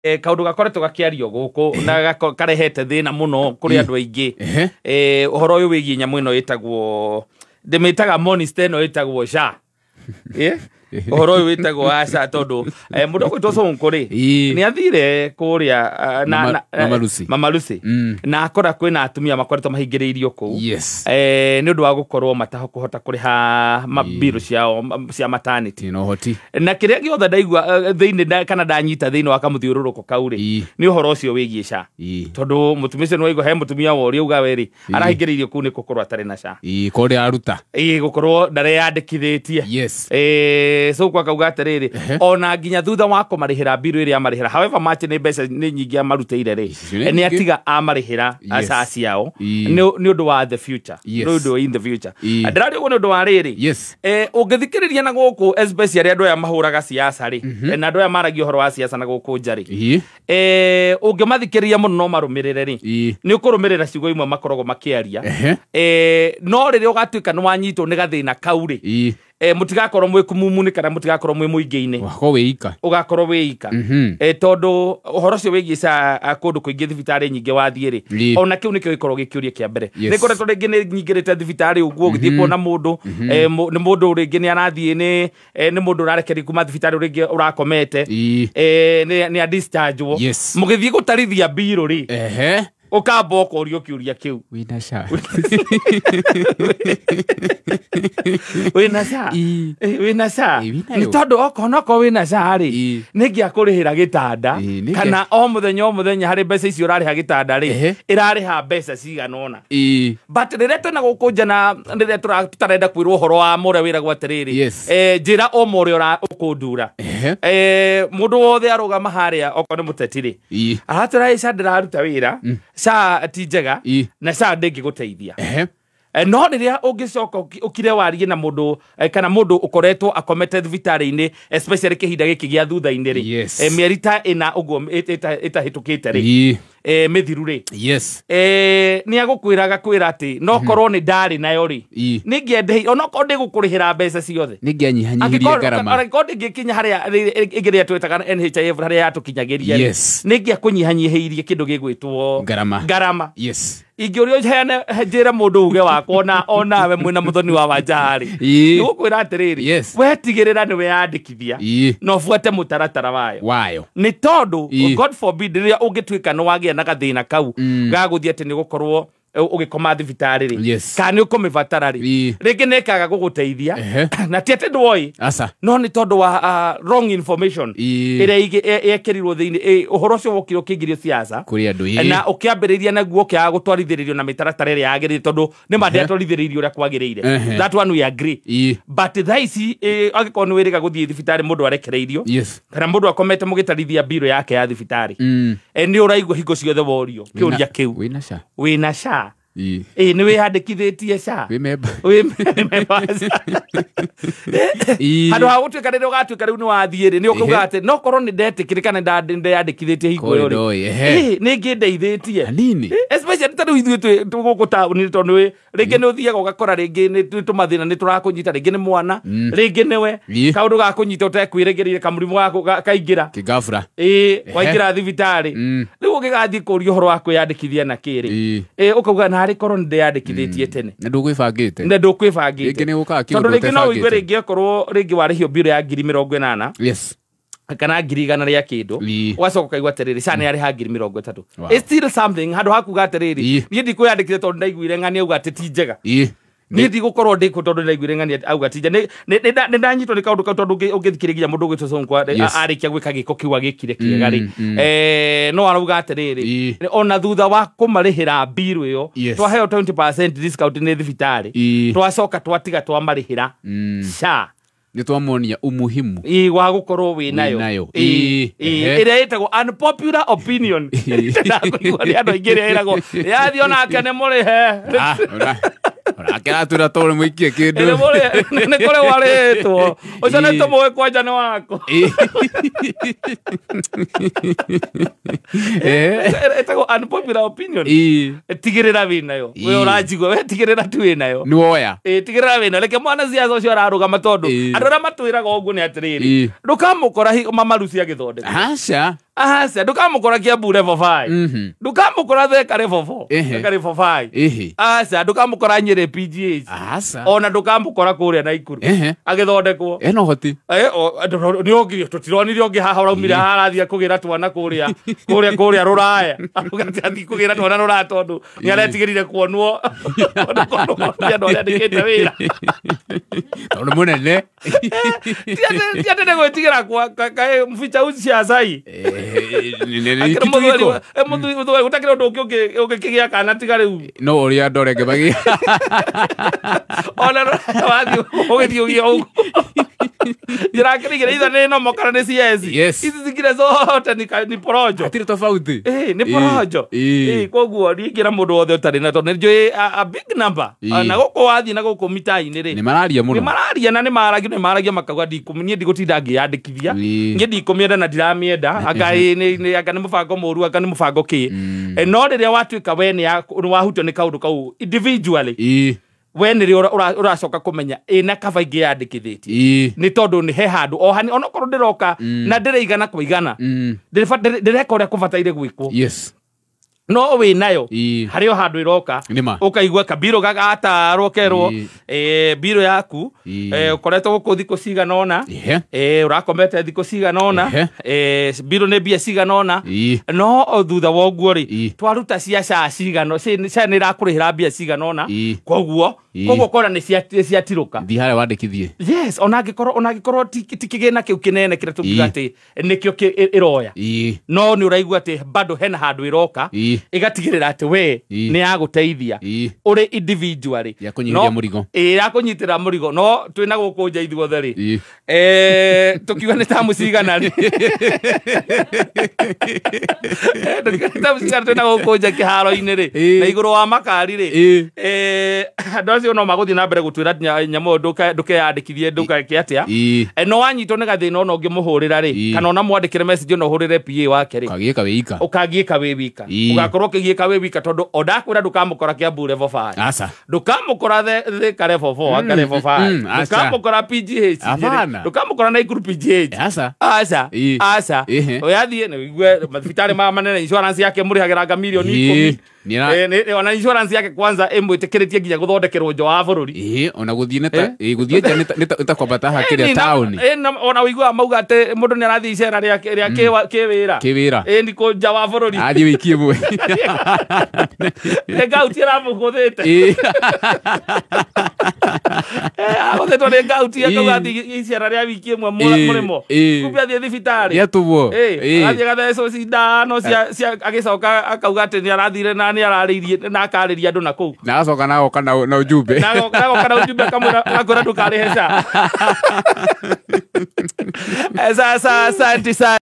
Kaundu gakoretwo gakiario guku na karehete thina muno kuri andu aingi. Uhoro uyu wigie nyamu ino itagwo ndimitaga monster ino itagwo SHA. Uhoro uyu witagwo SHA tondu mundu gwitwo Sonko ri ni athire kuria na Mama Lucy na akora kwina atumia makoretwo mahingiriirio kuu ni undu wa gukorwo matakuhota kuriha mabiru ciao cia maternity no hoti na kiria giothe ndaigua thiini kana ndanyita thiini wa kamuthiururuko kau ri ni uhoro ucio wigie SHA tondu mutumia ucio ni waigua he mutumia woria uga weri arahingiriirio kuu ni gukorwo atari na SHA ko aruta gukorwo ndareyandikithitie. Yes. So kwa kauga atiriri ona nginya thutha wa kumarihira biru iria amarihira however much ni mbeca ni nyingi amarutire ri ni atiga amarihira SHA ciao ni undu wa the future, ni undu in the future ndirari uguo ni undu wa riri. Ungithikiriria na guku especially andu aya mahuraga siasa ri na andu aya maragia uhoro wa siasa na guku nja ri ungimathikiriria muno no marumirire ri ni ukurumirira ciugo imwe makoragwo makiaria no riria ugatuika ni wanyitwo ni gathina kau ri mutigakorwo mwi kumumuni kana mutigakorwo mwi muingi-ini ugakorwo wi ika tondu uhoro ucio wigie SHA kundu kuingi thibitari nyingi wathie ri ona kiu nikio gikorwo gikiuria kia mbere ni koretwo ringi ni nyingirite thibitari uguo ugithie kuona mundu ni mundu ringi ni arathie ni mundu urarekeria kuma thibitari ringi urakomete ni a discharge wo mugithie gutarithia biru ri ukamba ukorio kiuria kiu wina SHA wina SHA wina SHA ni tondu okona ko wina SHA ri ningiakurihira gitanda kana o muthenya hari mbeca icio urariha gitanda ri irariha mbeca cigana ona but riria twina guku nja na riria tutarenda kwirwo uhoro wa more wiragwo atiriri njira o more ura ukundura mundu wothe arugama haria okorwo ni muteti ri aratwira SHA ndiraruta wira SHA ti njega na SHA ndingiguteithia. No riria ungicoka ukire warie na mundu kana mundu ukoretwo akomete thibitari-ini especially kihinda giki gia thutha-ini ri mieri ta ina uguo itahitukite ri mithiru ri ni agukwira agakwira ati no korwo ni ndari nayo ri ningiende ona korwo ndigukurihira mbeca ciothe ningianyihanyihirie ngarama angĩkorwo ndingĩkinya haria ĩngĩ twĩtaga NHIF haria yatũkinyagiria ri nĩngĩakũnyihanyihĩirie kĩndũ gĩgwĩtwo ngarama. Yes. Ingĩũrio heane njĩre mũndũ uge wakwa onawe mwĩna mũthoni wa Wanja rĩ nĩgũkwĩra atĩrĩrĩ we tigĩrĩra nĩ weyandĩkithia na ũbuate mũtaratara wayo nĩ tondũ God forbid rĩrĩa ũngĩtuĩka nĩ wagĩa na gathĩna kau ga gũthiĩ atĩ nĩ gũkorwo ũgĩkoma thibitarĩ rĩ kana nĩ ũkũmĩbatara rĩ rĩngĩ nĩ ĩkaga gũgũteithia na ti atĩ ndwoĩ no nĩ tondũ wa wrong information ĩrĩa yekĩrirwo thĩinĩ ũhoro ũcio wokire ũkĩingĩrio siasa na ũkĩambĩrĩria naguo ũkĩaga gũtwarithĩrĩrio na mĩtaratara ĩrĩa yagĩrĩire tondũ nĩ ma ndĩatwarithĩrĩirio ũrĩa kwagĩrĩire. That one we agree. But thaa ici angĩkorwo nĩ wĩrĩga gũthiĩ thibitarĩ mũndũ arekereirio kana mũndũ akomete mũgĩtarithia mbirũ yake ya thibitarĩ nĩ ũraigua hingo ciothe worio kĩũria kĩu wĩna SHA ni wiyandikithitie SHA wi memba handu ha gutuika riria ugatuika riu ni wathie ri ni ukuga ati no korwo ni ndetikire kana ndeyandikithitie hingo iyo ri ni ngindeithitie especially ta riu ithuĩ twi guku tauni tondu ringi ni uthiaga ugakora ringi ni tumathina ni turakunyita ringi ni mwana ringi niwe kaundu gakunyita utekwirigirire kamurimu gaku kaingira kigafra waingira thibitari riu ungigathie kuria uhoro wa kwiyandikithia na kiri ukauga na ari korwo ndeyandikithitie tene na ndukwibangite na ndukwibangite ringi ni gukaga tondu ringi no uigue ringi okorwo ringi warihio mbirũ ya 80,000 yes kana 100,000 ria kindu ugacoka ukaigua atiriri SHA ni ariha 30,000. It's still something handu hakuga atiriri nie ndikwiyandikithia tondu ndaiguire ng'ani auga ati ti njega nie ndigukorwo ndiku tondu ndaiguire ng'ani auga ti njega ni ndanyitwo ni kaundu kau tondu ungithikiriria mundu ugwitwo Sonko arikia gwika giko kiu agikire kiega ri no arauga atiriri ona thutha wa kumarihira biru iyo twaheo 20% discount ni thibitari twacoka twatiga twamarihira SHA ni twamonia umuhimu wa gukorwo wi nayo ĩrĩa ĩtagwo unpopular opinion ndakũigua nĩ andũ aingĩ ĩrĩa ĩragwo yathi onake nĩ mũrĩhe Akera toro muikie kindu ni kore waretwo ucio ni tumuwe kwanja ni wako etagwo unpopular opinion. Tigirira winayo we uranjigua we tigirira tu winayo ni woya tigirira winayo reke mwana siasa ucio ararugama tondu andu aria matwiraga uguo ni atiriri ndukamukora mama Lucy agithondeka aca Aca ndukamukora Kiambu level 5. Ndukamukora Thika level 4. Thika level 5. Aca ndukamukora Nyeri PGH. Aca. Ona ndukamukora kuria Naikuru. Agithondekwo. Ena hoti. Ni ũngĩ tũtironire ũngĩ haha ũraumire haha arathiĩ kũgĩra twana kũrĩa kũrĩa rũraya. Athiĩ kũgĩra twana rũraya tondũ nĩ aretigĩrire kuonwo nĩ andũ arĩa andĩkĩte wĩra. Tondũ mũnene. Ti atĩ nĩ gwĩtigĩra kaĩ mficha uci cia cai. Mũthuri gũtakĩrĩ ũndũ ũngĩ ũngĩkĩgĩa kana tiga rĩu. No ũrĩa andũ arĩa angĩ magĩa. Ona wathiĩ ũgĩthiĩ ũgĩe ũguo. Ndirakĩrigĩra itha nĩ nomo kana nĩ CS. Yes. Ici zingine zote ni porojo. Hatirĩ tofauti. Nĩ porojo. Koguo niĩ ingĩra mũndũ wothe ũtarĩ na tondũ nĩ njũĩ a big number. Na gũkũ wathiĩ na gũkũ mita-inĩ rĩ. Nĩ mararia mũno. Nĩ mararia na nĩ maragia makauga niĩ ndigũtinda ngĩyandĩkithia. Niĩ ndikũmĩenda na ndiramĩenda. Anga nĩ mũbango mũru, anga nĩ mũbango kĩ. No rĩrĩa watuĩka we nĩ wahutio nĩ kaũndũ kau individually. We nĩ ũracoka kũmenya ĩna kaba ingĩyandĩkithĩtie. Nĩ tondũ nĩ he handũ o hani onokorwo ndĩroka na ndĩraigana kwa igana. Ndĩreka ũrĩa kũbataire gwĩkwo. Yes. No wĩ nayo harĩ o handũ ĩroka ũkaigua kabiro gagatarwo kerwo biro yaku ũkoretwo gũkũ thikũ cigana ũna, ũrakomete thikũ cigana ũna, biro nĩ mbia cigana ũna, no thutha wa ũguo rĩ twaruta cia SHA cigana SHA nĩ ĩrakũrĩhĩra mbia cigana ũna, koguo kona nĩ ciatirũka. Thiĩ harĩa wandĩkithie. Yes, ona angĩkorwo ti kĩgĩna kĩu kĩnene kĩrĩa tũngiuga atĩ nĩkĩo ĩroya, no nĩ ũraigua atĩ bado hena handũ ĩroka ĩgatigĩrĩra atĩ we nĩ yagũteithia ũrĩ individually. Ya kũnyihĩria mũrigo. Ya kũnyitĩra mũrigo. No twĩna gũkũ nja ithuothe rĩ, tũkiuga nĩ tamu cigana rĩ, tũkiuga nĩ tamu cigana twĩna gũkũ nja kĩharo-inĩ rĩ, na igũrũ wa makari rĩ, andũ acio no magũthiĩ na mbere gũtwĩra nyamũ ndũkeyandĩkithie ndũgeke atĩa. No wanyitwo nĩ gathĩna ona ũngĩmũhũrĩra rĩ, kana ona mwandĩkĩre message ona ũhũrĩre PA wake rĩ, ũkagiĩka wĩ ika. Ũkagiĩka wĩ wika. Ũgakorwo ũkĩgiĩka wĩ wika tondũ o ndakwĩra ndũkamũkora Kiambu level 5. Aca. Ndũkamũkora Thika level 4, anga level 5. Ndũkamũkora PGH. Ndũkamũkora Naikuru PGH. Aca. Aca. Aca. Ũyathiĩ nĩ ũigue mathibitarĩ maya manene insurance yake mũrĩhagĩra anga mirioni 10. Ona insurance yake kwanza ĩmwĩtĩkĩrĩtie nginya gũthondekerwo nja wa bũrũri. Ona gũthiĩ gũthiĩ nja nĩ ta kwambata haha kĩrĩa taũni. Ona ũiguaga mauga atĩ mũndũ nĩ arathiĩ icera rĩa kĩwĩra. Kĩwĩra. Nĩ kũ nja wa bũrũri. Athiĩ wiki ĩmwe. Nĩ ngauti ĩramũgũthĩte. Agũthĩtwo nĩ ngauti akauga athiĩ icera rĩa wiki ĩmwe mũrĩmo. Kumbe athiĩ thibitarĩ. Nĩatũmwo. Athiĩ agathecwo cindano cia agĩcoka akauga atĩ nĩ arathire na nĩ ararĩirie na akarĩria andũ na kũu. Na acoka na agoka na ujumbe. Na agoka na ujumbe akamwĩra akwĩra ndũkarĩhe SHA. Sasa asante sana.